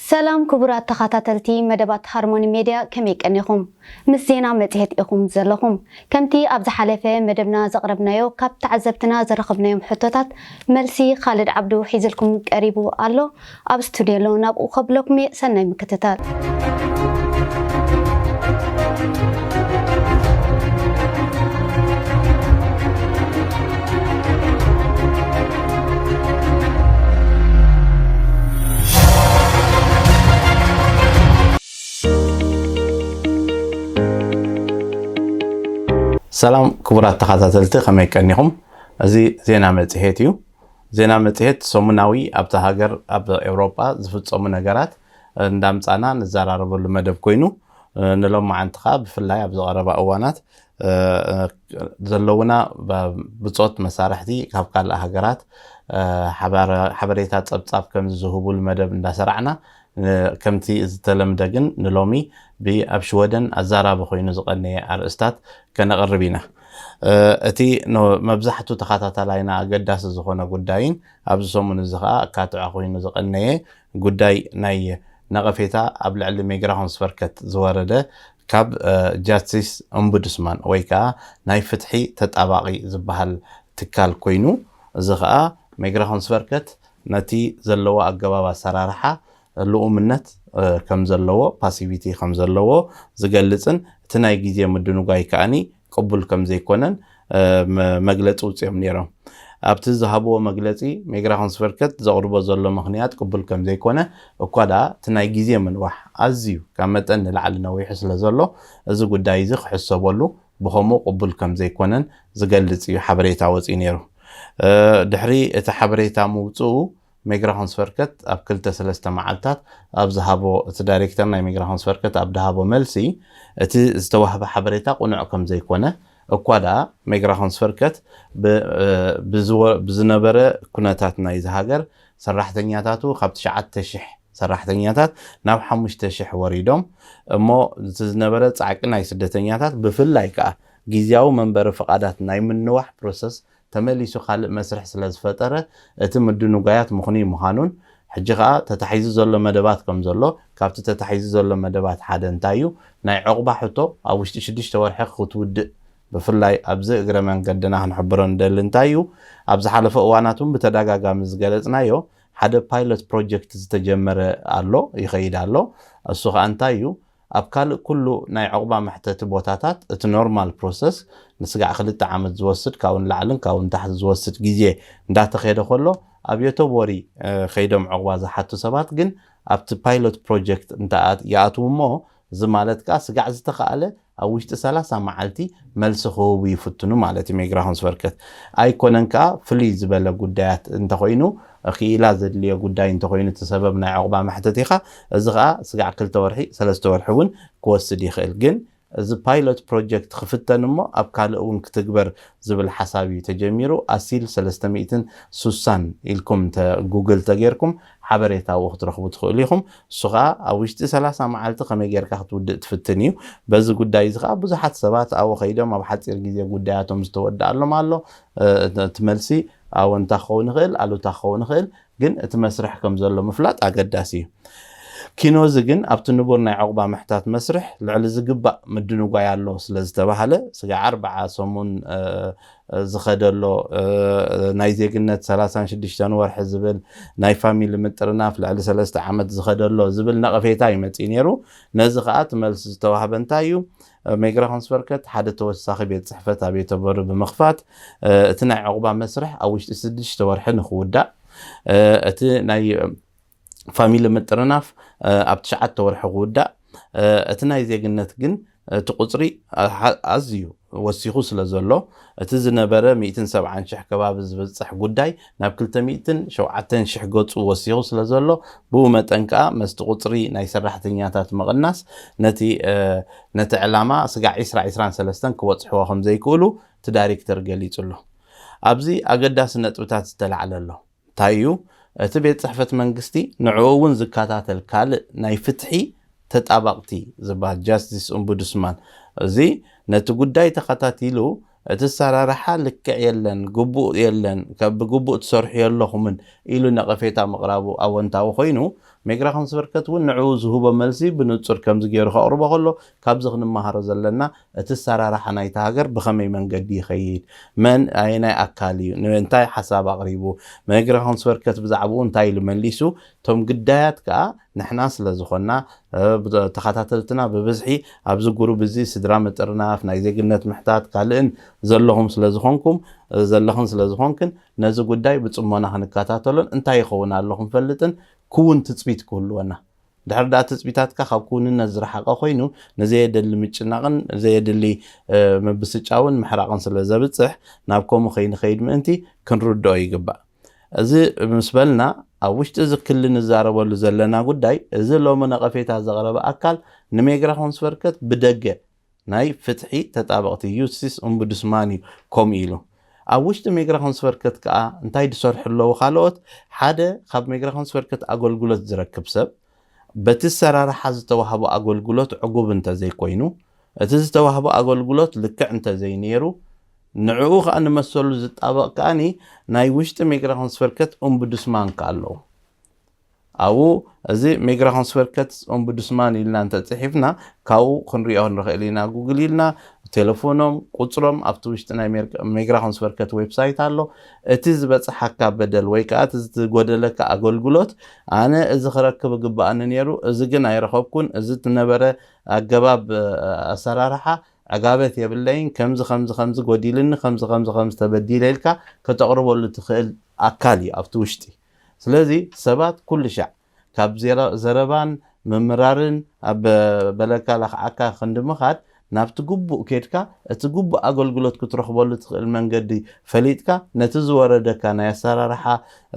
ሰላም ክቡራት ተኸታተልቲ መደባት ሃርሞኒ ሜድያ፣ ከመይ ቀኒኹም? ምስ ዜና መጽሔት ኢኹም ዘለኹም። ከምቲ ኣብ ዝሓለፈ መደብና ዘቕረብናዮ፣ ካብ ተዓዘብትና ዘረኸብናዮም ሕቶታት መልሲ ካልድ ዓብዱ ሒዝልኩም ቀሪቡ ኣሎ። ኣብ ስቱድዮ ኣሎ፣ ናብኡ ከብለኩም እየ። ሰናይ ምክትታል። ሰላም ክቡራት ተኸታተልቲ፣ ከመይ ቀኒኹም? እዚ ዜና መጽሔት እዩ። ዜና መጽሔት ሰሙናዊ ኣብታ ሃገር፣ ኣብ ኤውሮጳ ዝፍጸሙ ነገራት እንዳምጻና ንዘራረበሉ መደብ ኮይኑ፣ ንሎማዓንቲ ኸኣ ብፍላይ ኣብ ዝቐረባ እዋናት ዘለውና ብ-፣ ብጾት መሳርሕቲ ካብ ካልእ ሃገራት ሓበረ-፣ ሓበሬታ ጸብጻብ ከም ዝህቡሉ መደብ እንዳሰራዕና፣ ከምቲ ዝተለምደ ግን ንሎሚ ብ-፣ ኣብ ሽወደን ኣዛራቢ ኮይኑ ዝቐነየ ኣርእስታት ከነቕርብ ኢና። እቲ ን-፣ መብዛሕቱ ተኸታታላይና ኣገዳሲ ዝኾነ ጉዳይን ኣብዚ ሰሙን እዚ ኸኣ ኣካትዖ ኮይኑ ዝቐነየ ጉዳይ ናይ ነቐፌታ ኣብ ልዕሊ ሚግራሾንስቨርከት ዝወረደ ካብ፣ እ፣ ጃስቲስ ኦምቡድስማን ወይ ከኣ ናይ ፍትሒ ተጣባቒ ዝበሃል ትካል ኮይኑ፣ እዚ ኸኣ ሚግራሾንስቨርከት ነቲ ዘለዎ ኣገባብ ኣሰራርሓ ልኡምነት፣ እ፣ ከም ዘለዎ፣ ፓሲቪቲ ከም ዘለዎ ዝገልጽን እቲ ናይ ግዜ ምድንጓይ ከኣኒ ቅቡል ከም ዘይኮነን፣ እ፣ መ-፣ መግለጺ ውጽኦም ነይሮም። ኣብቲ ዝሃብዎ መግለጺ፣ ሚግራሾንስቨርከት ዘቕርቦ ዘሎ ምኽንያት ቅቡል ከም ዘይኮነ፣ እኳ ደኣ እቲ ናይ ግዜ ምንዋሕ ኣዝዩ ካብ መጠን ንላዕሊ ነዊሑ ስለ ዘሎ፣ እዚ ጉዳይ እዚ ክሕሰበሉ፣ ብኸምኡ ቅቡል ከም ዘይኮነን ዝገልጽ እዩ ሓበሬታ ወጺኡ ነይሩ። እ፣ ድሕሪ እቲ ሓበሬታ ምውጽኡ፣ ሚግራሾንስቨርከት ኣብ ክልተ ሰለስተ መዓልታት ኣብ ዝሃቦ፣ እቲ ዳይሬክተር ናይ ሚግራሾንስቨርከት ኣብ ዝሃቦ መልሲ፣ እቲ ዝተዋህበ ሓበሬታ ቅኑዕ ከም ዘይኮነ፣ እኳ ደኣ ሚግራሾንስቨርከት ብ-፣ እ፣ ብዝወ-፣ ብዝነበረ ኩነታት ናይዚ ሃገር ሰራሕተኛታቱ ካብ ትሽዓተ ሽሕ ሰራሕተኛታት ናብ ሓሙሽተ ሽሕ ወሪዶም፣ እሞ እቲ ዝነበረ ጻዕቂ ናይ ስደተኛታት ብፍላይ ከኣ ግዝያዊ መንበሪ ፍቓዳት ናይ ምንዋሕ ፕሮሰስ ተመሊሱ ካልእ መስርሕ ስለ ዝፈጠረ፣ እቲ ምድንጓያት ምኽኑይ ምዃኑን፣ ሕጂ ኸኣ ተታሒዙ ዘሎ መደባት ከም ዘሎ፣ ካብቲ ተታሒዙ ዘሎ መደባት ሓደ እንታይ እዩ? ናይ ዑቕባ ሕቶ ኣብ ውሽጢ ሽዱሽተ ወርሒ ክትውድእ፣ ብፍላይ ኣብዚ እግረ መንገድና ክንሕብሮ ንደሊ እንታይ እዩ? ኣብ ዝሓለፈ እዋናት እውን ብተደጋጋሚ ዝገለጽናዮ ሓደ ፓይሎት ፕሮጀክት ዝተጀመረ ኣሎ፣ ይኸይድ ኣሎ። እሱ ኸኣ እንታይ እዩ? ኣብ ካልእ ኩሉ ናይ ዑቕባ መሕተቲ ቦታታት እቲ ኖርማል ፕሮሰስ ንስጋዕ ክልተ ዓመት ዝወስድ፣ ካብኡ ንላዕልን ካብኡ ንታሕቲ ዝወስድ ግዜ እንዳተኸየደ ከሎ፣ ኣብ ዮቶቦሪ፣ እ፣ ከይዶም ዑቕባ ዝሓቱ ሰባት ግን ኣብቲ ፓይሎት ፕሮጀክት እንተ ኣት-፣ ይኣትዉ እሞ፣ እዚ ማለት ከኣ ስጋዕ ዝተኻእለ ኣብ ውሽጢ ሰላሳ መዓልቲ መልሲ ክህቡ ይፍትኑ ማለት እዩ። ሚግራሾንስቨርከት ኣይኮነን ከኣ ፍልይ ዝበለ ጉዳያት እንተኾይኑ፣ ክኢላ ዘድልዮ ጉዳይ እንተኾይኑ፣ እቲ ሰበብ ናይ ዑቕባ መሕተቲኻ፣ እዚ ኸኣ ስጋዕ ክልተ ወርሒ፣ ሰለስተ ወርሒ እውን ክወስድ ይኽእል። ግን እዚ ፓይሎት ፕሮጀክት ክፍተን እሞ ኣብ ካልእ እውን ክትግበር ዝብል ሓሳብ እዩ ተጀሚሩ። ኣሲል ሰለስተ ሚእትን ሱሳን ኢልኩም እንተ ጉግል ተጌርኩም ሓበሬታ ኣብኡ ክትረኽቡ ትኽእሉ ኢኹም። እሱ ኸኣ ኣብ ውሽጢ ሰላሳ መዓልቲ ከመይ ጌርካ ክትውድእ ትፍትን እዩ። በዚ ጉዳይ እዚ ኸኣ ብዙሓት ሰባት ኣብኡ ኸይዶም ኣብ ሓጺር ግዜ ጉዳያቶም ዝተወድኣሎም ኣሎ። እ፣ እቲ መልሲ ኣወንታ ክኸውን ይኽእል፣ ኣሉታ ክኸውን ይኽእል፣ ግን እቲ መስርሕ ከም ዘሎ ምፍላጥ ኣገዳሲ እዩ። ኪኖዚ ግን ኣብቲ ንቡር ናይ ዑቕባ ምሕታት መስርሕ ልዕሊ ዝግባእ ምድንጓይ ኣሎ ስለ ዝተባህለ፣ ስጋዕ ኣርብዓ ሰሙን፣ እ፣ ዝኸደሎ፣ እ፣ ናይ ዜግነት ሰላሳን ሽዱሽተን ወርሒ ዝብል፣ ናይ ፋሚሊ ምጥርናፍ ልዕሊ ሰለስተ ዓመት ዝኸደሎ ዝብል ነቐፌታ እዩ መጺኡ ነይሩ። ነዚ ኸኣ እቲ መልሲ ዝተዋህበ እንታይ እዩ? ሚግራሾንስቨርከት ሓደ ተወሳኺ ቤት ጽሕፈት ኣብ ዮተቦሪ ብምኽፋት፣ እ፣ እቲ ናይ ዑቕባ መስርሕ ኣብ ውሽጢ ሽዱሽተ ወርሒ ንኽውዳእ፣ እ፣ እቲ ናይ ፋሚሊ ምጥርናፍ፣ እ፣ ኣብ ትሽዓተ ወርሒ ክውዳእ፣ እ፣ እቲ ናይ ዜግነት ግን እቲ ቁጽሪ፣ እ፣ ሓ-፣ ኣዝዩ ወሲኹ ስለ ዘሎ፣ እቲ ዝነበረ ሚእትን ሰብዓን ሽሕ ከባቢ ዝበጽሕ ጉዳይ ናብ ክልተ ሚእትን ሸውዓተን ሽሕ ገጹ ወሲኹ ስለ ዘሎ፣ ብኡ መጠን ከኣ መስቲ ቁጽሪ ናይ ሰራሕተኛታት ምቕናስ ነቲ፣ እ፣ ነቲ ዕላማ ስጋዕ ዕስራ ዕስራን ሰለስተን ክበጽሕዎ ከም ዘይክእሉ እቲ ዳይሬክተር ገሊጹ ኣሎ። ኣብዚ ኣገዳሲ ነጥብታት ዝተላዕለ ኣሎ። እንታይ እዩ? እቲ ቤት ጽሕፈት መንግስቲ ንዕኡ እውን ዝከታተል ካልእ ናይ ፍትሒ ተጣባቕቲ ዝበሃል ጃስቲስ ኦምቡድስማን፣ እዚ ነቲ ጉዳይ ተኸታቲሉ እቲ ኣሰራርሓ ልክዕ የለን፣ ግቡእ የለን፣ ከ-፣ ብግቡእ ትሰርሑ የለኹምን ኢሉ ነቐፌታ ምቕራቡ ኣወንታዊ ኮይኑ፣ ሜግራኾንስቨርከት እውን ንዕኡ ዝህቦ መልሲ ብንጹር ከምዚ ገይሩ ከቕርቦ ከሎ፣ ካብዚ ክንመሃሮ ዘለና እቲ ኣሰራርሓ ናይታ ሃገር ብኸመይ መንገዲ ይኸይድ፣ መን ኣየናይ ኣካል እዩ፣ እንታይ ሓሳብ ኣቕሪቡ፣ ሜግራኾንስቨርከት ብዛዕባኡ እንታይ ኢሉ መሊሱ፣ እቶም ግዳያት ከኣ ንሕና ስለ ዝኾንና፣ እ፣ ብ-፣ ተኸታተልትና ብብዝሒ ኣብዚ ጉሩብ እዚ ስድራ ምጥርናፍ፣ ናይ ዜግነት ምሕታት ካልእን ዘለኹም ስለ ዝኾንኩም፣ እ፣ ዘለኽን ስለ ዝኾንክን ነዚ ጉዳይ ብጽሞና ክንከታተሎን እንታይ ይኸውን ኣሎ ክንፈልጥን ክውን ትጽቢት ክህልወና። ድሕሪ ደኣ ትጽቢታትካ ካብ ክውንነት ዝረሓቐ ኮይኑ ንዘየደሊ ምጭናቕን ዘየድሊ፣ እ፣ ምብስጫውን ምሕራቕን ስለ ዘብጽሕ ናብ ከምኡ ከይንኸይድ ምእንቲ ክንርድኦ ይግባእ። እዚ ምስ በልና ኣብ ውሽጢ እዚ ክሊ ንዛረበሉ ዘለና ጉዳይ እዚ ሎሚ ነቐፌታ ዘቕረበ ኣካል ንሜግራኾንስቨርከት ብደገ ናይ ፍትሒ ተጣበቕቲ ዩስቲስ ኦምቡድስማን እዩ ከምኡ ኢሉ። ኣብ ውሽጢ ሜግራኾንስቨርከት ከኣ እንታይ ዝሰርሑ ኣለዉ ካልኦት? ሓደ ካብ ሜግራኾንስቨርከት ኣገልግሎት ዝረክብ ሰብ በቲ ኣሰራርሓ ዝተዋህቦ ኣገልግሎት ዕጉብ እንተዘይኮይኑ፣ እቲ ዝተዋህቦ ኣገልግሎት ልክዕ እንተዘይነይሩ፣ ንዕኡ ከኣ ንመሰሉ ዝጣበቕ ከኣኒ ናይ ውሽጢ ሜግራኾንስቨርከት ኦምቡድስማን ከኣ ኣለዉ። ኣብኡ እዚ ሜግራኾንስቨርከት ኦምቡድስማን ኢልና እንተጽሒፍና ካብኡ ክንሪኦ ንኽእል ኢና። ጉግል ኢልና ቴሌፎኖም፣ ቁጽሮም ኣብቲ ውሽጢ ናይ ሜር-፣ ሜግራኾንስቨርከት ዌብሳይት ኣሎ። እቲ ዝበጽሓካ በደል ወይ ከኣ እቲ ዝጎደለካ ኣገልግሎት፣ ኣነ እዚ ክረክብ እግብኣኒ ነይሩ፣ እዚ ግን ኣይረኸብኩን፣ እዚ ዝነበረ ኣገባብ፣ እ፣ ኣሰራርሓ ዕጋበት የብለይን፣ ከምዚ፣ ከምዚ፣ ከምዚ ጎዲልኒ፣ ከምዚ፣ ከምዚ፣ ከምዚ ተበዲለ ኢልካ ከተቕርበሉ ትኽእል ኣካል እዩ ኣብቲ ውሽጢ። ስለዚ ሰባት ኩሉ ሻዕ ካብ ዜረ-፣ ዘረባን ምምራርን ኣብ በለካ ለኽዓካ ክንዲ ምኻድ ናብቲ ግቡእ ኬድካ እቲ ግቡእ ኣገልግሎት ክትረኽበሉ ትኽእል መንገዲ ፈሊጥካ ነቲ ዝወረደካ ናይ ኣሰራርሓ፣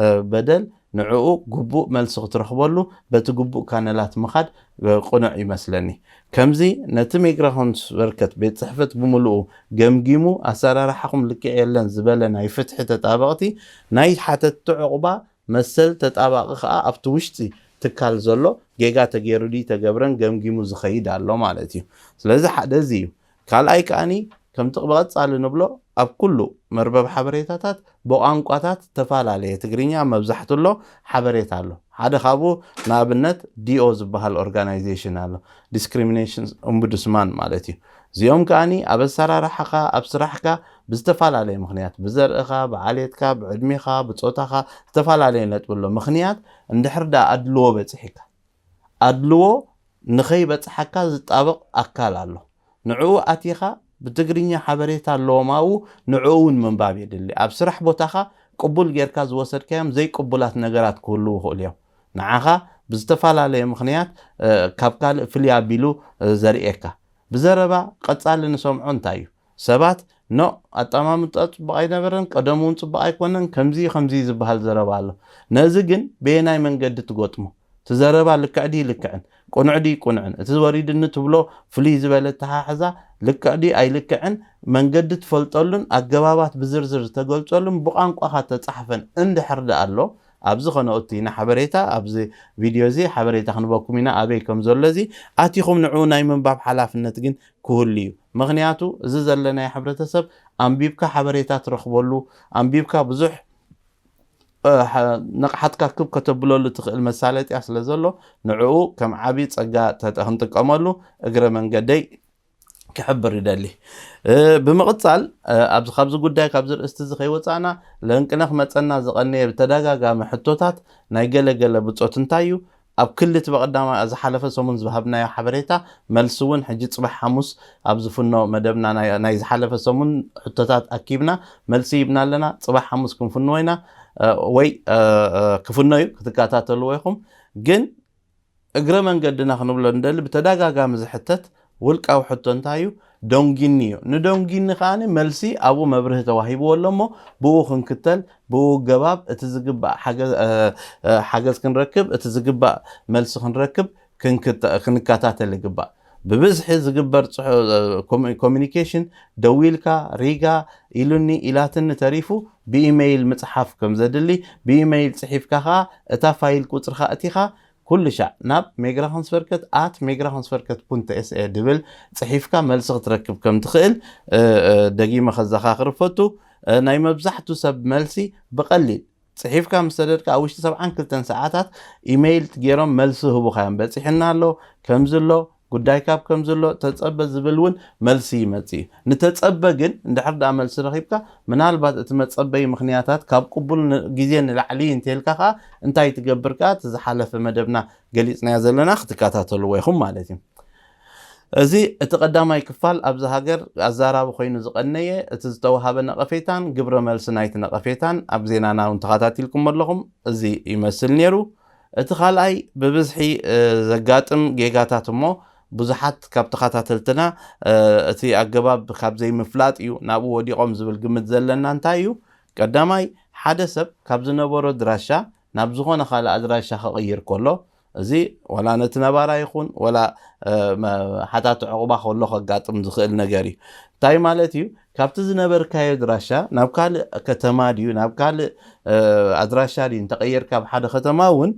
እ፣ በደል ንዕኡ ግቡእ መልሲ ክትረኽበሉ በቲ ግቡእ ካነላት ምኻድ፣ እ፣ ቅኑዕ ይመስለኒ። ከምዚ ነቲ ሜግራኾንስቨርከት ቤት ጽሕፈት ብምሉኡ ገምጊሙ ኣሰራርሓኹም ልክዕ የለን ዝበለ ናይ ፍትሒ ተጣበቕቲ ናይ ሓተትቲ ዕቑባ መሰል ተጣባቒ ከኣ ኣብቲ ውሽጢ ትካል ዘሎ ጌጋ ተገይሩ ድዩ ተገብረን ገምጊሙ ዝኸይድ ኣሎ ማለት እዩ። ስለዚ ሓደ እዚ እዩ። ካልኣይ ከኣኒ ከምቲ ብቐጻሊ ንብሎ ኣብ ኩሉ መርበብ ሓበሬታታት ብቋንቋታት ዝተፈላለየ ትግርኛ መብዛሕቱ ኣሎ ሓበሬታ ኣሎ። ሓደ ካብኡ ንኣብነት ዲኦ ዝበሃል ኦርጋናይዜሽን ኣሎ፣ ዲስክሪሚኔሽን ኦምቡድስማን ማለት እዩ። እዚኦም ከኣኒ ኣብ ኣሰራርሓኻ፣ ኣብ ስራሕካ ብዝተፈላለየ ምኽንያት፣ ብዘርእኻ፣ ብዓሌትካ፣ ብዕድሜኻ፣ ብጾታኻ፣ ዝተፈላለየ ነጥቢ ኣሎ። ምኽንያት እንድሕር ደኣ ኣድልዎ በጺሕካ፣ ኣድልዎ ንኸይበጽሓካ ዝጣበቕ ኣካል ኣሎ። ንዕኡ ኣቲኻ ብትግርኛ ሓበሬታ ኣለዎም ኣብኡ፣ ንዕኡ እውን ምንባብ የድሊ። ኣብ ስራሕ ቦታኻ ቅቡል ጌርካ ዝወሰድካዮም ዘይቅቡላት ነገራት ክህልዉ ይኽእሉ እዮም። ንዓኻ ብዝተፈላለየ ምኽንያት፣ እ፣ ካብ ካልእ ፍልይ ኣቢሉ፣ እ፣ ዘርእየካ። ብዘረባ ቀጻሊ ንሰምዖ እንታይ እዩ? ሰባት፣ "ኖ፣ ኣጠማምጣ ጽቡቕ ኣይነበረን፣ ቀደም እውን ጽቡቕ ኣይኮነን፣ ከምዚ ከምዚ" ዝበሃል ዘረባ ኣሎ። ነዚ ግን በየናይ መንገዲ ትገጥሞ? እቲ ዘረባ ልክዕ ድዩ ልክዕን? ቅኑዕ ድዩ ቅኑዕን? እቲ ወሪድኒ ትብሎ ፍልይ ዝበለ ኣተሓሕዛ ልክዕ ድዩ ኣይልክዕን? መንገዲ ትፈልጠሉን ኣገባባት ብዝርዝር ዝተገልጸሉን ብቋንቋኻ ተጻሕፈን እንድሕር ደኣ ኣሎ፣ ኣብ ዝኾነ እቲ ንሓበሬታ ኣብዚ ቪድዮ እዚ ሓበሬታ ክንበኩም ኢና ኣበይ ከም ዘሎ። እዚ ኣቲኹም ንዕኡ ናይ ምንባብ ሓላፍነት ግን ክህሉ እዩ። ምኽንያቱ እዚ ዘለናዮ ሕብረተሰብ ኣንቢብካ ሓበሬታ ትረኽበሉ፣ ኣንቢብካ ብዙሕ፣ እ፣ ሓ-፣ ንቕሓትካ ክብ ከተብለሉ ትኽእል መሳለጥያ ስለ ዘሎ ንዕኡ ከም ዓቢ ጸጋ ተጠ-፣ ክንጥቀመሉ እግረ መንገደይ ክሕብር ይደሊ። እ፣ ብምቕጻል፣ እ፣ ኣብዚ፣ ካብዚ ጉዳይ፣ ካብዚ ርእስቲ እዚ ከይወጻእና፣ ለንቅነ ክመጸና ዝቐነየ ብተደጋጋሚ ሕቶታት ናይ ገለ ገለ ብጾት እንታይ እዩ? ኣብ ክሊ እቲ በቐዳማይ ዝሓለፈ ሰሙን ዝሃብናዮ ሓበሬታ፣ መልሲ እውን ሕጂ ጽባሕ ሓሙስ ኣብ ዝፍኖ መደብና ናይ፣ ናይ ዝሓለፈ ሰሙን ሕቶታት ኣኪብና መልሲ ሂብና ኣለና። ጽባሕ ሓሙስ ክንፍንዎ ኢና፣ እ፣ ወይ፣ እ፣ እ፣ ክፍኖ እዩ፣ ክትከታተልዎ ኢኹም። ግን እግረ መንገድና ክንብሎ እንደሊ ብተደጋጋሚ ዝሕተት ውልቃዊ ሕቶ እንታይ እዩ? ዶንጊኒ እዩ። ንዶንጊኒ ከኣ መልሲ ኣብኡ መብርሂ ተዋሂብዎ ኣሎ እሞ ብኡ ክንክተል፣ ብኡ ገባብ እቲ ዝግባእ ሓገ-፣ እ፣ እ፣ ሓገዝ ክንረክብ፣ እቲ ዝግባእ መልሲ ክንረክብ ክንክተ-፣ ክንከታተል ይግባእ። ብብዝሒ ዝግበር ጽሑ-፣ እ፣ ኮሙ-፣ ኮሚኒኬሽን ደዊልካ ሪጋ ኢሉኒ ኢላትኒ ተሪፉ ብኢሜይል ምጽሓፍ ከም ዘድሊ፣ ብኢሜይል ጽሒፍካ ከኣ እታ ፋይል ቁጽርኻ እቲኻ ኩሉ ሻዕ ናብ ሜግራኾንስቨርከት ኣት ሜግራኾንስቨርከት ፑንት ኤስኤ ድብል ጽሒፍካ መልሲ ክትረክብ ከም ትኽእል፣ እ፣ እ፣ ደጊመ ከዘኻኽር እፈቱ። እ፣ ናይ መብዛሕቱ ሰብ መልሲ ብቐሊል ጽሒፍካ ምስ ሰደድካ ኣብ ውሽጢ ሰብዓን ክልተን ሰዓታት ኢሜይል ገይሮም መልሲ ህቡኻ እዮም። በጺሕና ኣሎ፣ ከምዚ ኣሎ፣ ጉዳይ ካብ ከምዚ ኣሎ ተጸበ ዝብል እውን መልሲ ይመጽእ እዩ። ንተጸበ ግን እንድሕር ደኣ መልሲ ረኺብካ፣ ምናልባት እቲ መጸበይ ምኽንያታት ካብ ቅቡል ን- ግዜ ንላዕሊ እንተልካ ከኣ እንታይ ትገብር ከኣ እቲ ዝሓለፈ መደብና ገሊጽናዮ ዘለና ክትከታተልዎ ኢኹም ማለት እዩ። እዚ እቲ ቀዳማይ ክፋል ኣብዚ ሃገር ኣዛራቢ ኮይኑ ዝቐነየ እቲ ዝተዋሃበ ነቐፌታን ግብረ መልሲ ናይቲ ነቐፌታን ኣብ ዜናና እውን ተኸታቲልኩም ኣለኹም። እዚ ይመስል ነይሩ። እቲ ካልኣይ ብብዝሒ ዘጋጥም ጌጋታት እሞ ብዙሓት ካብ ተኸታተልትና እቲ ኣገባብ ካብ ዘይምፍላጥ እዩ ናብኡ ወዲቖም ዝብል ግምት ዘለና እንታይ እዩ? ቀዳማይ ሓደ ሰብ ካብ ዝነበሮ ኣድራሻ ናብ ዝኾነ ካልእ ኣድራሻ ክቕይር ከሎ እዚ ዋላ ነቲ ነባራ ይኹን ዋላ ሓታት ዕቑባ ከሎ ከጋጥም ዝኽእል ነገር እዩ። እንታይ ማለት እዩ? ካብቲ ዝነበርካዮ ኣድራሻ ናብ ካልእ ከተማ ድዩ ናብ ካልእ ኣድራሻ ድዩ እንተቐየርካ ኣብ ሓደ ከተማ እውን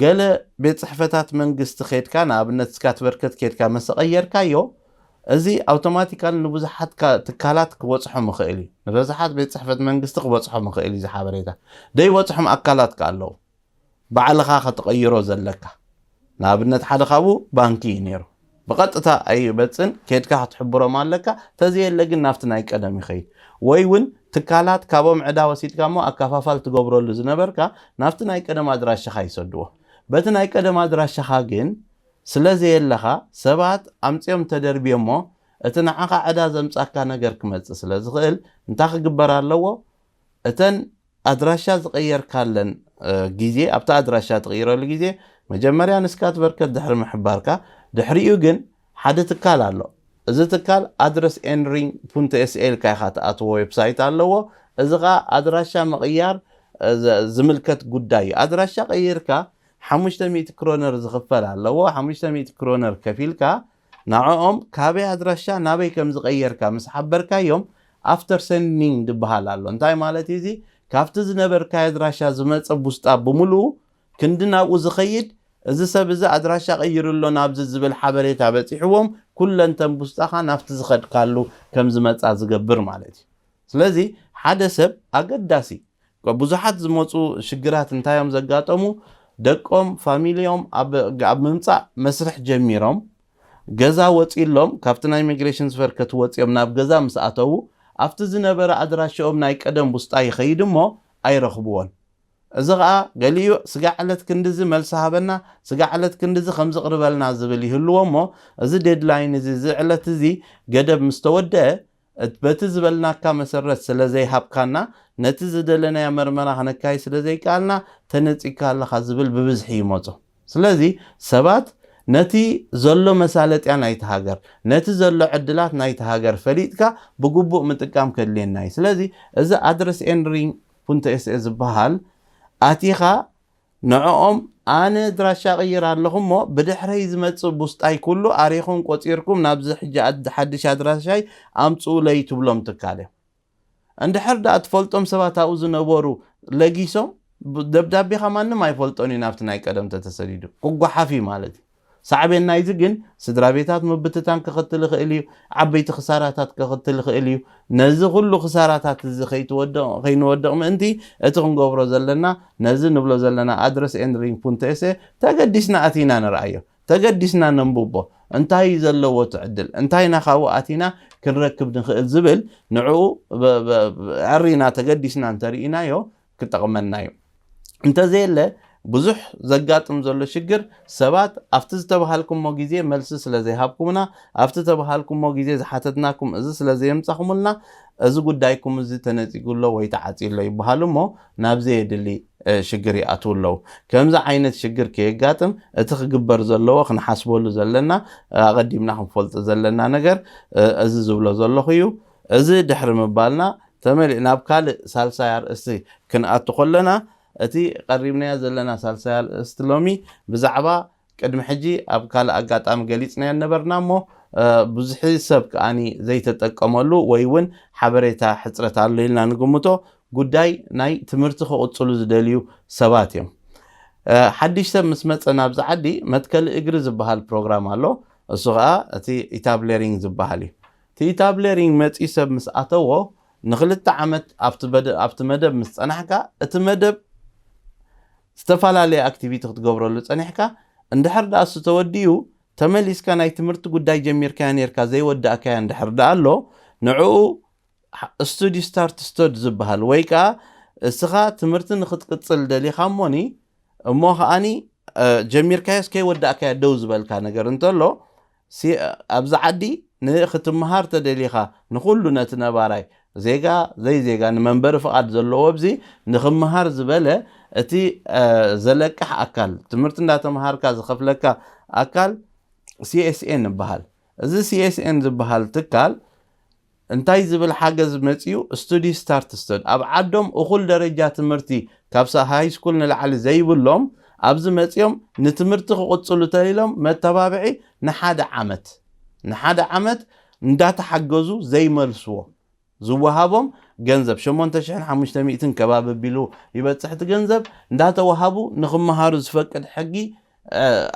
ገለ ቤት ጽሕፈታት መንግስቲ ከድካ ንኣብነት ስካት በርከት ከድካ መሰቐየርካዮ እዚ ኣውቶማቲካል ንብዙሓት ትካላት ክበጽሖም ይኽእል እዩ። ንብዙሓት ቤት ጽሕፈት መንግስቲ ክበጽሖም ይኽእል እዩ። እዚ ሓበሬታ ደይበጽሖም ኣካላት ከ ኣለዉ። ባዕልኻ ከተቐይሮ ዘለካ ንኣብነት ሓደ ካብኡ ባንኪ እዩ ነይሩ። ብቐጥታ ኣይበጽን ከድካ ክትሕብሮም ኣለካ። ተዘየለ ግን ናብቲ ናይ ቀደም ይኸይድ ወይ እውን ትካላት ካብኦም ዕዳ ወሲድካ እሞ ኣካፋፋል ትገብረሉ ዝነበርካ ናብቲ ናይ ቀደም ኣድራሻኻ ይሰድዎ። በቲ ናይ ቀደም ኣድራሻኻ ግን ስለ ዘየለኻ ሰባት ኣምጺኦም ተደርብዮ እሞ እቲ ንዓኻ ዕዳ ዘምጻካ ነገር ክመጽእ ስለ ዝኽእል እንታይ ክግበር ኣለዎ? እተን ኣድራሻ ዝቐየርካለን ግዜ ኣብታ ኣድራሻ ትቕይረሉ ግዜ መጀመርያ ንስካት በርከት ድሕሪ ምሕባርካ ድሕሪኡ ግን ሓደ ትካል ኣሎ። እዚ ትካል ኣድረስ ኤንሪንግ ፑንት ኤስኤ ኢልካ ኢኻ ትኣትዎ ዌብሳይት ኣለዎ። እዚ ኸዓ ኣድራሻ ምቕያር ዝምልከት ጉዳይ እዩ። ኣድራሻ ቀይርካ ሓሙሽተ ሚእቲ ክሮነር ዝኽፈል ኣለዎ። ሓሙሽተ ሚእቲ ክሮነር ከፊልካ ንዕኦም ካበይ ኣድራሻ ናበይ ከም ዝቐየርካ ምስ ሓበርካዮም ኣፍተር ሰንዲንግ ዝበሃል ኣሎ። እንታይ ማለት እዩ እዚ? ካብቲ ዝነበርካዮ ኣድራሻ ዝመፀ ቡስጣ ብምሉኡ ክንዲ ናብኡ ዝኸይድ እዚ ሰብ እዚ ኣድራሻ ቀይሩ ኣሎ ናብዚ ዝብል ሓበሬታ በፂሕዎም ኩለንተን ቡስጣኻ ናብቲ ዝኸድካሉ ከም ዝመፃ ዝገብር ማለት እዩ። ስለዚ ሓደ ሰብ ኣገዳሲ ብዙሓት ዝመፁ ሽግራት እንታይ እዮም ዘጋጠሙ? ደቆም ፋሚሊኦም ኣብ ኣብ ምምፃእ መስርሕ ጀሚሮም ገዛ ወፂሎም ካብቲ ናይ ኢሚግሬሽን ዝፈርከት ወፂኦም ናብ ገዛ ምስ ኣተዉ ኣብቲ ዝነበረ ኣድራሽኦም ናይ ቀደም ውስጣ ይኸይድ እሞ ኣይረኽብዎን። እዚ ኸዓ ገሊኡ ስጋ ዕለት ክንድዚ መልሲ ሃበና፣ ስጋ ዕለት ክንድዚ ከም ዝቕርበልና ዝብል ይህልዎ እሞ እዚ ዴድላይን እዚ እዚ ዕለት እዚ ገደብ ምስ ተወደአ በቲ ዝበልናካ መሰረት ስለ ዘይሃብካና ነቲ ዝደለናዮ መርመራ ክነካይድ ስለ ዘይከኣልና ተነፂግካ ኣለኻ ዝብል ብብዝሒ ይመፁ። ስለዚ ሰባት ነቲ ዘሎ መሳለጥያ ናይቲ ሃገር ነቲ ዘሎ ዕድላት ናይቲ ሃገር ፈሊጥካ ብግቡእ ምጥቃም ከድልየና እዩ። ስለዚ እዚ ኣድረስ ኤንሪንግ ፑንተ ኤስኤ ዝበሃል ኣቲኻ ንዕኦም ኣነ ድራሻ ቀይር ኣለኹ እሞ ብድሕረይ ዝመፅእ ቡስጣይ ኩሉ ኣሪኹም ቆፂርኩም ናብዚ ሕጂ ኣድ- ሓድሽ ኣድራሻይ ኣምፅኡለይ ትብሎም ትካል እዮም። እንድሕር ደኣ ትፈልጦም ሰባት ኣብኡ ዝነበሩ ለጊሶም ብ- ደብዳቤኻ ማንም ኣይፈልጦን እዩ ናብቲ ናይ ቀደም ተተሰዲዱ ክጓሓፍ እዩ ማለት እዩ። ሳዕቤን ናይዚ ግን ስድራ ቤታት ምብትታን ከኸትል ይኽእል እዩ። ዓበይቲ ክሳራታት ከኸትል ይኽእል እዩ። ነዚ ኩሉ ክሳራታት እዚ ከይትወድቕ ከይንወድቕ ምእንቲ እቲ ክንገብሮ ዘለና ነዚ ንብሎ ዘለና ኣድረስ ኤንድ ሪንግ ፑንተ ኤስኤ ተገዲስና ኣቲና ንርኣዮ። ተገዲስና ነንብቦ። እንታይ እዩ ዘለዎ እቲ ዕድል እንታይ ኢና ካብኡ ኣቲና ክንረክብ ንኽእል ዝብል ንዕኡ ብ- ብ- ብ- ዕሪና ተገዲስና እንተርኢናዮ ክጠቕመና እዩ። እንተዘየለ ብዙሕ ዘጋጥም ዘሎ ሽግር ሰባት ኣብቲ ዝተባሃልኩሞ ግዜ መልሲ ስለ ዘይሃብኩምና ኣብቲ ተባሃልኩሞ ግዜ ዝሓተትናኩም እዚ ስለ ዘየምጻኹምልና እዚ ጉዳይኩም እዚ ተነጺጉ ኣሎ ወይ ተዓጽዩ ኣሎ ይበሃሉ እሞ ናብ ዘየድሊ ሽግር ይኣትዉ ኣለዉ። ከምዚ ዓይነት ሽግር ከየጋጥም እቲ ክግበር ዘለዎ ክንሓስበሉ ዘለና ኣቐዲምና ክንፈልጦ ዘለና ነገር እዚ ዝብሎ ዘለኹ እዩ። እዚ ድሕሪ ምባልና ተመሊእ ናብ ካልእ ሳልሳይ ኣርእስቲ ክንኣቱ ከለና እቲ ቀሪብናዮ ዘለና ሳልሳይ ኣርእስቲ ሎሚ ብዛዕባ ቅድሚ ሕጂ ኣብ ካልእ ኣጋጣሚ ገሊጽናዮ ነበርና እሞ ብዙሒ ሰብ ከኣኒ ዘይተጠቀመሉ ወይ እውን ሓበሬታ ሕፅረት ኣሎ ኢልና ንግምቶ ጉዳይ ናይ ትምህርቲ ክቕፅሉ ዝደልዩ ሰባት እዮም። ሓድሽ ሰብ ምስ መፀ ናብዚ ዓዲ መትከሊ እግሪ ዝበሃል ፕሮግራም ኣሎ። እሱ ከዓ እቲ ኢታብሌሪንግ ዝበሃል እዩ። እቲ ኢታብሌሪንግ መፂኡ ሰብ ምስ ኣተዎ ንክልተ ዓመት ኣብቲ በደ- ኣብቲ መደብ ምስ ጸናሕካ፣ እቲ መደብ ዝተፈላለየ ኣክቲቪቲ ክትገብረሉ ጸኒሕካ፣ እንድሕር ደኣ እሱ ተወዲኡ፣ ተመሊስካ ናይ ትምህርቲ ጉዳይ ጀሚርካያ ነርካ ዘይወዳእካያ እንድሕር ደኣ ኣሎ፣ ንዕኡ ስቱዲ ስታርት ስተድ ዝበሃል፣ ወይ ከኣ እስኻ ትምህርቲ ንክትቅጽል ደሊኻ እሞኒ፣ እሞ ከኣኒ ጀሚርካዮስ ከይወዳእካዮ ደው ዝበልካ ነገር እንተሎ፣ ኣብዚ ዓዲ ንክትምሃር ተደሊኻ፣ ንኩሉ ነቲ ነባራይ ዜጋ ዘይዜጋ ንመንበሪ ፍቓድ ዘለዎ ኣብዚ ንክምሃር ዝበለ እቲ ዘለቅሕ ኣካል፣ ትምህርቲ እንዳተምሃርካ ዝኸፍለካ ኣካል ሲኤስኤን ይበሃል። እዚ ሲኤስኤን ዝበሃል ትካል እንታይ ዝብል ሓገዝ መፅዩ? ስቱዲ ስታርት ስተድ፣ ኣብ ዓዶም እኹል ደረጃ ትምህርቲ ካብ ሃይ ስኩል ንላዕሊ ዘይብሎም ኣብዚ መፅዮም ንትምህርቲ ክቕፅሉ ተሊሎም መተባብዒ ንሓደ ዓመት ንሓደ ዓመት እንዳተሓገዙ ዘይመልስዎ ዝወሃቦም ገንዘብ ሸሞንተ ሽሕን ሓሙሽተ ሚእትን ከባቢ ቢሉ ይበፅሕ። እቲ ገንዘብ እንዳተወሃቡ ንክመሃሩ ዝፈቅድ ሕጊ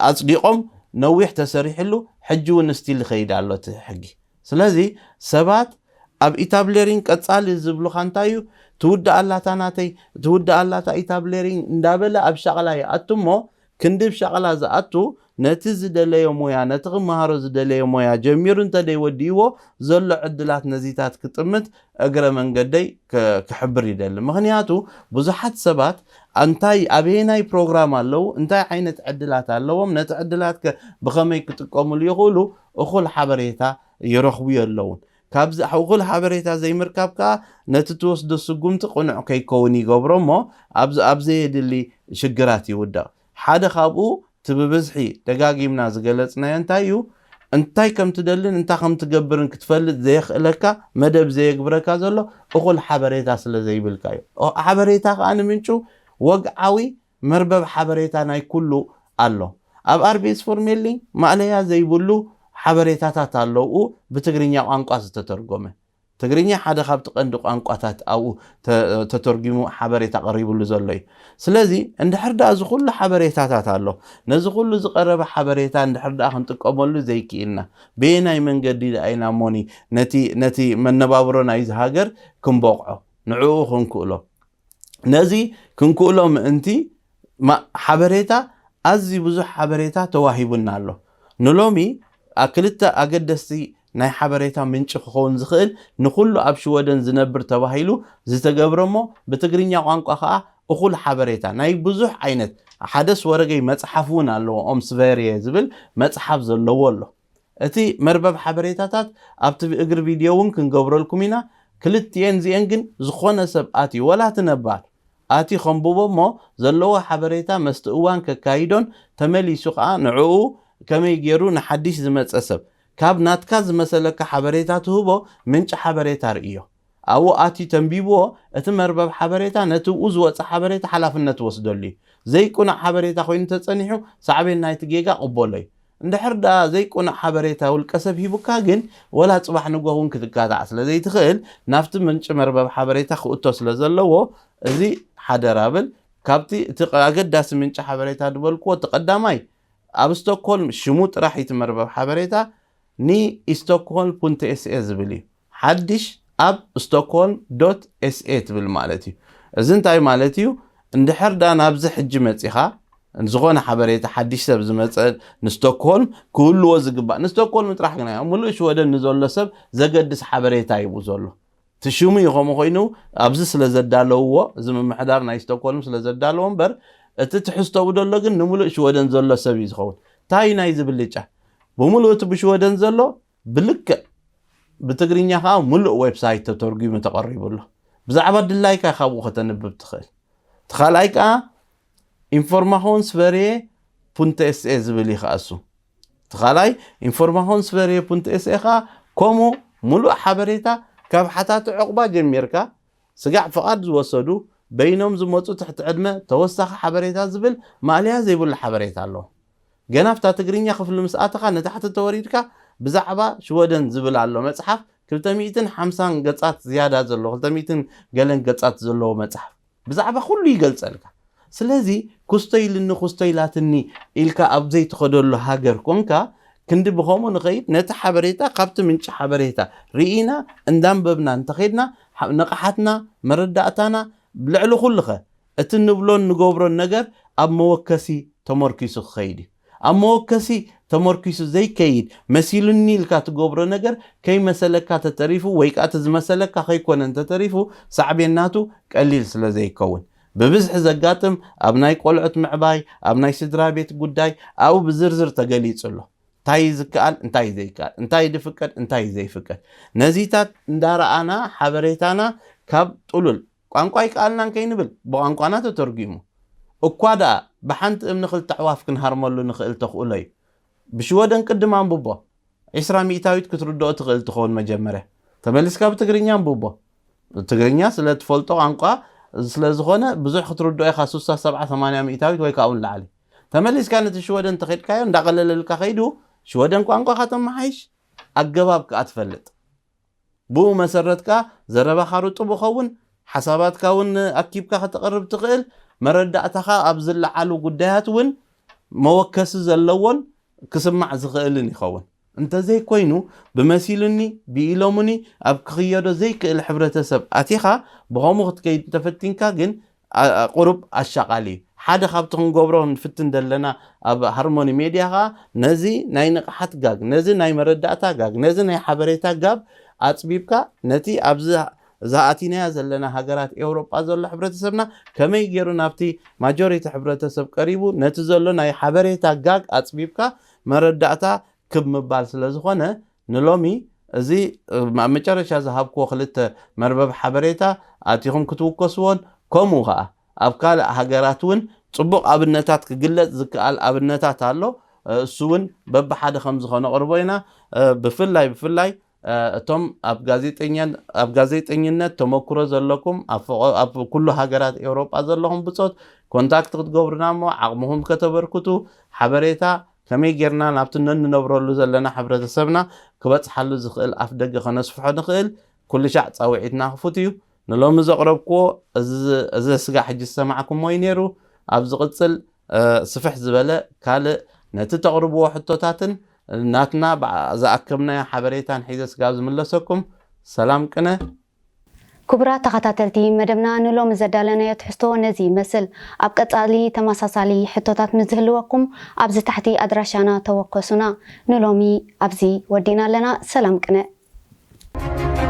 ኣፅዲቖም ነዊሕ ተሰሪሕሉ ሕጂ እውን ስቲል ይኸይድ ኣሎ እቲ ሕጊ። ስለዚ ሰባት ኣብ ኢታብሌሪን ቀፃሊ ዝብሉኻ እንታይ እዩ? ትውዳእ ኣላታ ናተይ፣ ትውዳእ ኣላታ ኢታብሌሪን እንዳበለ ኣብ ሻቕላ ይኣቱ እሞ ክንዲ ብ ሻቕላ ዝኣቱ ነቲ ዝደለዮ ሞያ ነቲ ክመሃሮ ዝደለዮ ሞያ ጀሚሩ እንተደይወዲእዎ ዘሎ ዕድላት ነዚታት ክጥምት እግረ መንገደይ ክሕብር ይደሊ። ምኽንያቱ ብዙሓት ሰባት እንታይ ኣበየናይ ፕሮግራም ኣለዉ፣ እንታይ ዓይነት ዕድላት ኣለዎም፣ ነቲ ዕድላት ከ ብኸመይ ክጥቀምሉ ይኽእሉ እኹል ሓበሬታ ይረኽቡ የለውን። ካብዚ እኹል ሓበሬታ ዘይምርካብ ከኣ ነቲ ትወስዶ ስጉምቲ ቅኑዕ ከይከውን ይገብሮ እሞ ኣብ ዘየድሊ ሽግራት ይውደቕ። ሓደ ካብኡ እቲ ብብዝሒ ደጋጊምና ዝገለጽናዮ እንታይ እዩ? እንታይ ከም ትደልን እንታይ ከም ትገብርን ክትፈልጥ ዘየኽእለካ መደብ ዘየግብረካ ዘሎ እኹል ሓበሬታ ስለ ዘይብልካ እዩ። ሓበሬታ ከኣ ንምንጩ ወግዓዊ መርበብ ሓበሬታ ናይ ኩሉ ኣሎ። ኣብ ኣርቢስ ፎርሜሊ ማእለያ ዘይብሉ ሓበሬታታት ኣለዉ ብትግርኛ ቋንቋ ዝተተርጎመ። ትግርኛ ሓደ ካብቲ ቀንዲ ቋንቋታት ኣብኡ ተተርጊሙ ሓበሬታ ቀሪብሉ ዘሎ እዩ። ስለዚ እንድሕር ደኣ እዚ ኩሉ ሓበሬታታት ኣሎ፣ ነዚ ኩሉ ዝቀረበ ሓበሬታ እንድሕር ደኣ ክንጥቀመሉ ዘይክኢልና፣ በየናይ መንገዲ ደኣ ኢና እሞኒ ነቲ ነቲ መነባብሮ ናይዚ ሃገር ክንበቕዖ ንዕኡ ክንክእሎ? ነዚ ክንክእሎ ምእንቲ ሓበሬታ ኣዝዩ ብዙሕ ሓበሬታ ተዋሂቡና ኣሎ። ንሎሚ ክልተ ኣገደስቲ ናይ ሓበሬታ ምንጪ ክኸውን ዝኽእል ንኹሉ ኣብ ሽወደን ዝነብር ተባሂሉ ዝተገብረ እሞ ብትግርኛ ቋንቋ ከኣ እኹል ሓበሬታ ናይ ብዙሕ ዓይነት ሓደስ ወረገይ መጽሓፍ እውን ኣለዎ። ኦም ስቨርየ ዝብል መጽሓፍ ዘለዎ ኣሎ። እቲ መርበብ ሓበሬታታት ኣብቲ እግሪ ቪድዮ እውን ክንገብረልኩም ኢና። ክልቲኤን እዚኤን ግን ዝኾነ ሰብ ኣትዩ ወላ እቲ ነባር ኣትዩ ከንብቦ እሞ ዘለዎ ሓበሬታ መስቲ እዋን ከካይዶን ተመሊሱ ከዓ ንዕኡ ከመይ ገይሩ ንሓድሽ ዝመፀ ሰብ ካብ ናትካ ዝመሰለካ ሓበሬታ ትህቦ ምንጪ ሓበሬታ ርእዮ። ኣብኡ ኣትዩ ተንቢብዎ እቲ መርበብ ሓበሬታ ነቲ ብኡ ዝወፀ ሓበሬታ ሓላፍነት ወስደሉ እዩ። ዘይቁኑዕ ሓበሬታ ኮይኑ ተፀኒሑ ሳዕቤን ናይቲ ጌጋ ቅበሎ እዩ። እንድሕር ደኣ ዘይቁኑዕ ሓበሬታ ውልቀ ሰብ ሂቡካ ግን ወላ ፅባሕ ንጎ እውን ክትጋታዕ ስለ ዘይትኽእል ናብቲ ምንጪ መርበብ ሓበሬታ ክእቶ ስለ ዘለዎ እዚ ሓደራ ብል። ካብቲ እቲ ኣገዳሲ ምንጪ ሓበሬታ ዝበልክዎ እቲ ቀዳማይ ኣብ ስቶክሆልም ሽሙ ጥራሕ እዩ እቲ መርበብ ሓበሬታ ኒ ኢስቶክሆልም ፑንት ኤስኤ ዝብል እዩ። ሓድሽ ኣብ ስቶክሆልም ዶት ኤስኤ ትብል ማለት እዩ። እዚ እንታይ ማለት እዩ? እንድሕር ደኣ ናብዚ ሕጂ መጺኻ ዝኾነ ሓበሬታ ሓድሽ ሰብ ዝመጸ ንስቶክሆልም ክህልዎ ዝግባእ ንስቶክሆልም ጥራሕ ግና ሙሉእ ሽወደን ንዘሎ ሰብ ዘገድስ ሓበሬታ ይብኡ ዘሎ። እቲ ሽሙ እዩ ከምኡ ኮይኑ ኣብዚ ስለ ዘዳለውዎ እዚ ምምሕዳር ናይ ስቶክሆልም ስለ ዘዳለዎ እምበር እቲ ትሕዝቶኡ ደሎ ግን ንምሉእ ሽወደን ዘሎ ሰብ እዩ ዝኸውን። እንታይ ናይ ዝብልጫ ብምሉእ እቲ ብሽወደን ዘሎ ብልክዕ ብትግርኛ ከዓ ሙሉእ ዌብሳይት ተተርጉሙ ተቐሪቡ ኣሎ። ብዛዕባ ድላይካ ካብኡ ከተንብብ ትኽእል። እቲ ካልኣይ ከዓ ኢንፎርማሆን ስቨርየ ፑንት ኤስኤ ዝብል እዩ ከዓ እሱ። እቲ ካልኣይ ኢንፎርማሆን ስቨርየ ፑንት ኤስኤ ከዓ ከምኡ ሙሉእ ሓበሬታ ካብ ሓታቲ ዕቑባ ጀሚርካ ስጋዕ ፍቓድ ዝወሰዱ በይኖም ዝመፁ ትሕቲ ዕድመ ተወሳኺ ሓበሬታ ዝብል ማእለያ ዘይብሉ ሓበሬታ ኣለዎ። ገና ኣብታ ትግርኛ ክፍሊ ምስ ኣተኻ ንታሕቲ ተወሪድካ ብዛዕባ ሽወደን ዝብል ኣሎ መፅሓፍ ክልተ ሚእትን ሓምሳን ገፃት ዝያዳ ዘለዎ ክልተ ሚእትን ገለን ገፃት ዘለዎ መፅሓፍ ብዛዕባ ኩሉ ይገልፀልካ። ስለዚ ኩስቶ ኢልኒ ኩስቶ ኢላትኒ ኢልካ ኣብ ዘይትኸደሉ ሃገር ኮንካ ክንዲ ብኸምኡ ንኸይድ፣ ነቲ ሓበሬታ ካብቲ ምንጪ ሓበሬታ ርኢና እንዳንበብና እንተኸድና፣ ንቕሓትና፣ መረዳእታና፣ ልዕሊ ኩሉኸ እቲ ንብሎን ንገብሮን ነገር ኣብ መወከሲ ተመርኪሱ ክኸይድ እዩ። ኣብ መወከሲ ተመርኪሱ ዘይከይድ፣ መሲሉኒ ኢልካ ትገብሮ ነገር ከይመሰለካ ተተሪፉ፣ ወይ ከኣ እቲ ዝመሰለካ ከይኮነ እንተተሪፉ፣ ሳዕቤናቱ ቀሊል ስለ ዘይከውን፣ ብብዝሒ ዘጋጥም ኣብ ናይ ቆልዑት ምዕባይ፣ ኣብ ናይ ስድራ ቤት ጉዳይ ኣብኡ ብዝርዝር ተገሊጹ ኣሎ። እንታይ እዩ ዝከኣል፣ እንታይ እዩ ዘይከኣል፣ እንታይ እዩ ዝፍቀድ፣ እንታይ እዩ ዘይፍቀድ፣ ነዚታት እንዳረኣና ሓበሬታና ካብ ጥሉል፣ ቋንቋ ኣይከኣልናን ከይንብል ብቋንቋና ተተርጒሙ፣ እኳ ደኣ ብሓንቲ እምኒ ክልተ ኣዕዋፍ ክንሃርመሉ ንኽእል ተኽእሎ እዩ። ብሽወደን ቅድም ኣንብቦ፣ ዕስራ ሚእታዊት ክትርድኦ ትኽእል ትኸውን። መጀመርያ ተመሊስካ ብትግርኛ ኣንብቦ። ትግርኛ ስለ ትፈልጦ፣ ቋንቋ ስለ ዝኾነ፣ ብዙሕ ክትርድኦ ኢኻ፣ ስሳ፣ ሰብዓ፣ ሰማንያ ሚእታዊት ወይ ካብኡ ንላዕሊ። ተመሊስካ ነቲ ሽወደን እንተኸድካዮ እንዳቐለለልካ ከይዱ፣ ሽወደን ቋንቋኻ ተመሓይሽ፣ ኣገባብ ከኣ ትፈልጥ። ብኡ መሰረት ከኣ ዘረባኻ ርጡብ ይኸውን፣ ሓሳባትካ እውን ኣኪብካ ከተቕርብ ትኽእል፣ መረዳእታኻ ኣብ ዝለዓሉ ጉዳያት እውን መወከሲ ዘለዎን ክስማዕ ዝኽእልን ይኸውን። እንተዘይኮይኑ፣ ብመሲሉኒ፣ ብኢሎሙኒ ኣብ ክኽየዶ ዘይክእል ሕብረተሰብ ኣቲኻ ብኸምኡ ክትከይድ እንተፈቲንካ ግን፣ ኣ-፣ ኣ-፣ ቁሩብ ኣሻቓሊ እዩ። ሓደ ካብቲ ክንገብሮ ንፍትን ዘለና ኣብ ሃርሞኒ ሜድያ ኸኣ፣ ነዚ ናይ ንቕሓት ጋግ፣ ነዚ ናይ መረዳእታ ጋግ፣ ነዚ ናይ ሓበሬታ ጋብ ኣጽቢብካ፣ ነቲ ኣብዚ ዝኣቲናያ ዘለና ሃገራት ኤውሮጳ ዘሎ ሕብረተሰብና ከመይ ገይሩ ናብቲ ማጆሪቲ ሕብረተሰብ ቀሪቡ፣ ነቲ ዘሎ ናይ ሓበሬታ ጋግ ኣጽቢብካ መረዳእታ ክብ ምባል ስለ ዝኾነ፣ ንሎሚ እዚ፣ እ፣ ኣብ መጨረሻ ዝሃብክዎ ክልተ መርበብ ሓበሬታ ኣቲኹም ክትውከስዎን፣ ከምኡ ኸኣ ኣብ ካልእ ሃገራት እውን ጽቡቕ ኣብነታት ክግለጽ ዝከኣል ኣብነታት ኣሎ። እ፣ እሱ እውን በብሓደ ከም ዝኾነ ኣቕርቦ ኢና። እ፣ ብፍላይ፣ ብፍላይ፣ እ፣ እቶም ኣብ ጋዜጠኛ-፣ ኣብ ጋዜጠኝነት ተመክሮ ዘለኩም፣ ኣብ ፍቆ-፣ ኣብ ኩሉ ሃገራት ኤውሮጳ ዘለኹም ብጾት ኮንታክት ክትገብሩና እሞ፣ ዓቕምኹም ከተበርክቱ፣ ሓበሬታ ከመይ ጌርና ናብቲ ነንነብረሉ ዘለና ሕብረተሰብና ክበጽሓሉ ዝኽእል ኣፍ ደገ ከነስፍሖ ንኽእል፣ ኩሉ ሻዕ ጻውዒትና ክፉት እዩ። ንሎሚ ዘቕረብክዎ እዚ፣ እዚ ስጋዕ ሕጂ ዝሰማዕኩሞ እዩ ነይሩ። ኣብ ዝቕጽል፣ እ፣ ስፍሕ ዝበለ ካልእ ነቲ ተቕርብዎ ሕቶታትን ናትና ብኣ-፣ ዝኣከብናዮ ሓበሬታን ሒዘ ስጋብ ዝምለሰኩም፣ ሰላም ቅነ። ክቡራት ተኸታተልቲ መደብና፣ ንሎሚ ዘዳለናዮ ትሕዝቶ ነዚ ይመስል። ኣብ ቀጻሊ ተመሳሳሊ ሕቶታት ምስ ዝህልወኩም፣ ኣብዚ ታሕቲ ኣድራሻና ተወከሱና። ንሎሚ ኣብዚ ወዲእና ኣለና። ሰላም ቅነ።